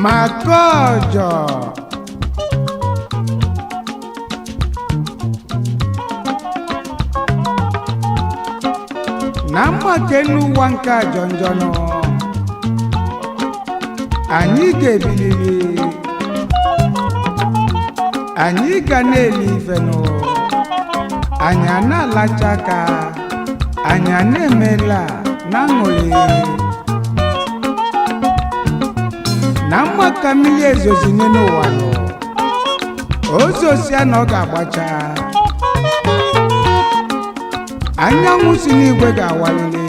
Makọjọ. Na mmake n'ụwa nke ajọnjọnụ, anyị ga-ebiliri, anyị ga na-eli ifenụ, anyị a na-alacha aka, anyị a na-emela na aṅụrị. Na mma ka mmiri ezozi n'ụwa nọ, ozosia na ọ ga-agbacha, anyanwụ si n'igwe ga-awalili.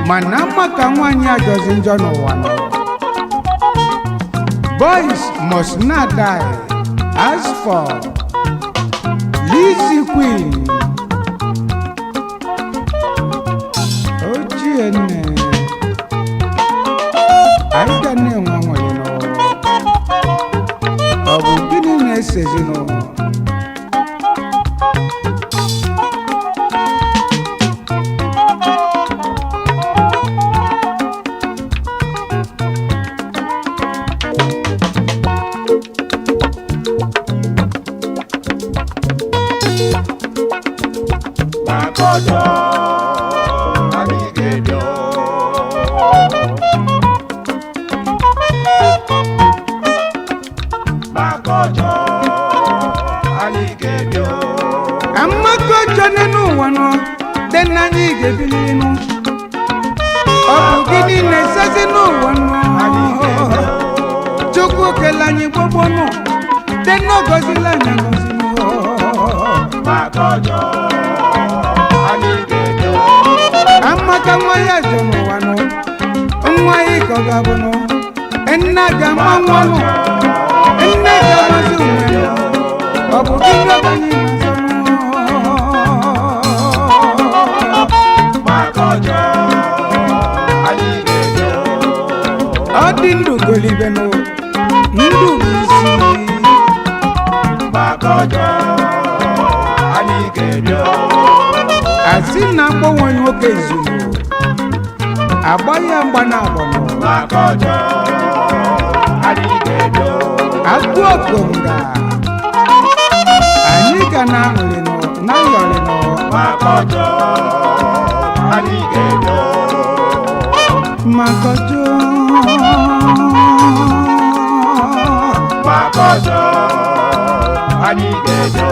Mana mma ka nwaanyị ajọzi njọ n'ụwa nọ. Boys must not die. As for Lizzy Queen, ochie nne, anyị ga na-enwe aṅụrị nọ. Ọ bụ gịnị na-esezinụ? Makọjọ, anyị ga-ebi. Makọjọ, anyị ga-ebi. Amakọjọ n'elu ụwa nọ dị na anyị ga-ebili nụ. Ọ bụ gịnị na-esezi n'ụwa nọ? Chukwu kele anyị gbogbo nụ dị na ọgọzila anyị agọzi nụ. Makọjọ, anyị ga-ebi. Amaka nwa ya jọ n'ụwa nụ, nwa ya ka ọ ga-abụ nụ, nna ga-ama nwa nụ, nne ga-amazi onwe nụ. Ọ bụ gịnị ọga anyị na-azọ nụ? Makọjọ, anyị ga-ebi. Ọ dị ndụ golibenụ, ndụ bụ isi. Makọjọ, anyị ga-ebi. Asị na akpọnwe nwoke izuru Agba ya mgba na agbọnọ. Makọjọ, anyị ga-ebi. Agụ okonga, anyị ga na-aṅụrịnụ na yọrịnụ. Makọjọ, anyị ga-ebi. Makọjọ. Makọjọ, anyị ga-ebi.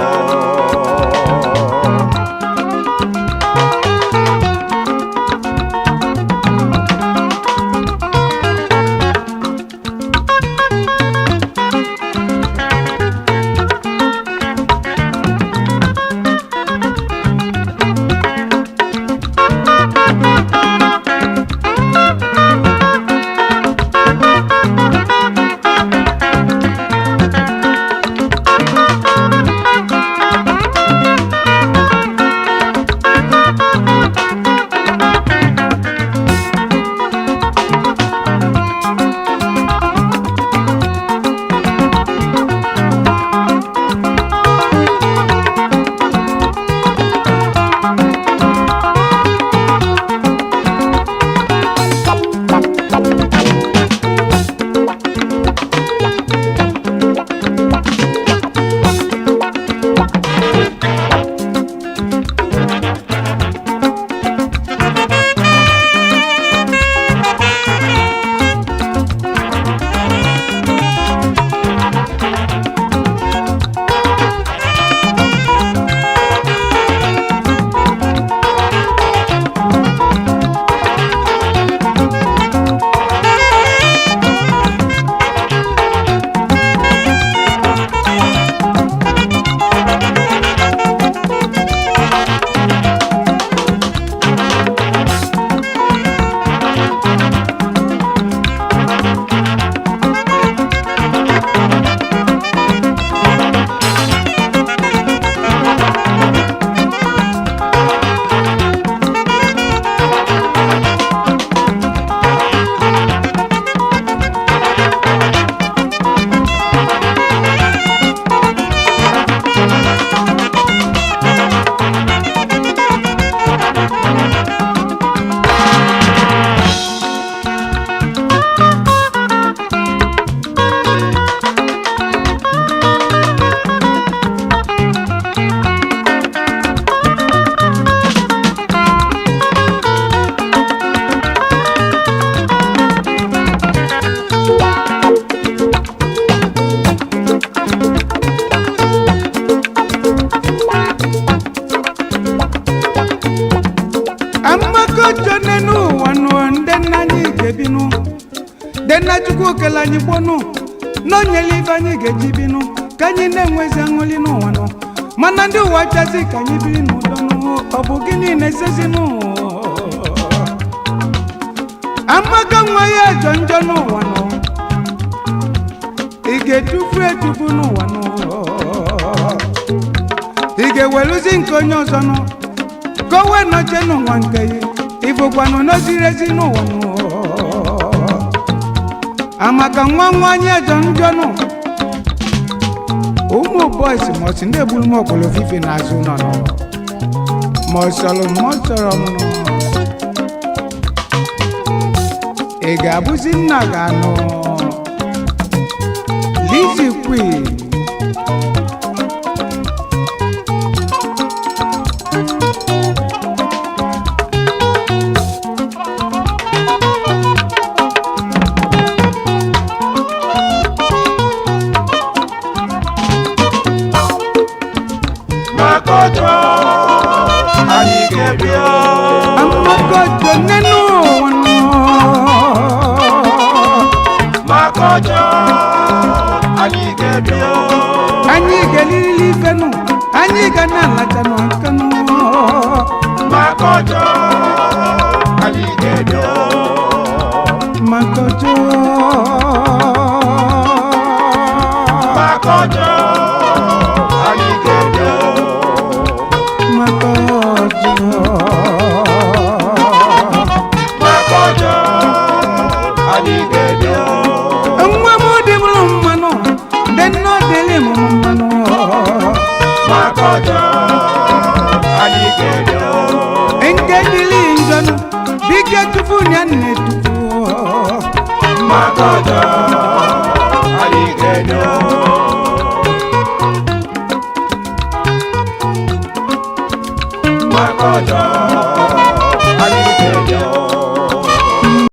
Amakọjọ n'enu ụwa nụ, ndị nna anyị ga-ebinụ dị nna Chukwu kele anyị gbonụ n'onyele ife anyị ga-eji binụ ka anyị na-enwezi aṅụli n'ụwa nụ, mana ndị ụwa chazi ka anyị biri n'udo nụ. Ọ bụ gịnị na-esezi n'ụwa? Amaka nwa ya jọ njọ n'ụwa nụ, ị ga-etufu etufu n'ụwa nụ, ị ga-eweluzi nke onye ọzọ nụ ka o wee nọchie n'ụwa nke ya, ịbụkwanụ n'oziri ezi n'ụwa nụ. Amaka nwa nwa anyị ajọ njọ nụ, ụmụ bọis mọsị ndị egburu m ọkpọrọ fife n'azụ nọ nụ, ma ọ sọrọ m ma ọ sọrọ m nụ, ị ga-abụzi nna ga-anụ Lizzy Queen. Makọjọ, anyị ga-ebi. Amakọjọ nínú ụwa nụ. Makọjọ, anyị ga-ebi. Anyị ga-elirili ife nụ, anyị ga na-alacha nụ aka nụ. Makọjọ, anyị ga-ebi. Makọjọ. Makọjọ, anyị ga-ebi. Makọjọ. Makọjọ, anyị ga-ebi. Nwa m dị mụrụ mmanụ dị nnọọ dịrị m mmanụ. Makọjọ, anyị ga-ebi. Nke dịrị njọ nụ, bike tupu ya nne. Makọjọ, anyị ga-ebi o. Makọjọ.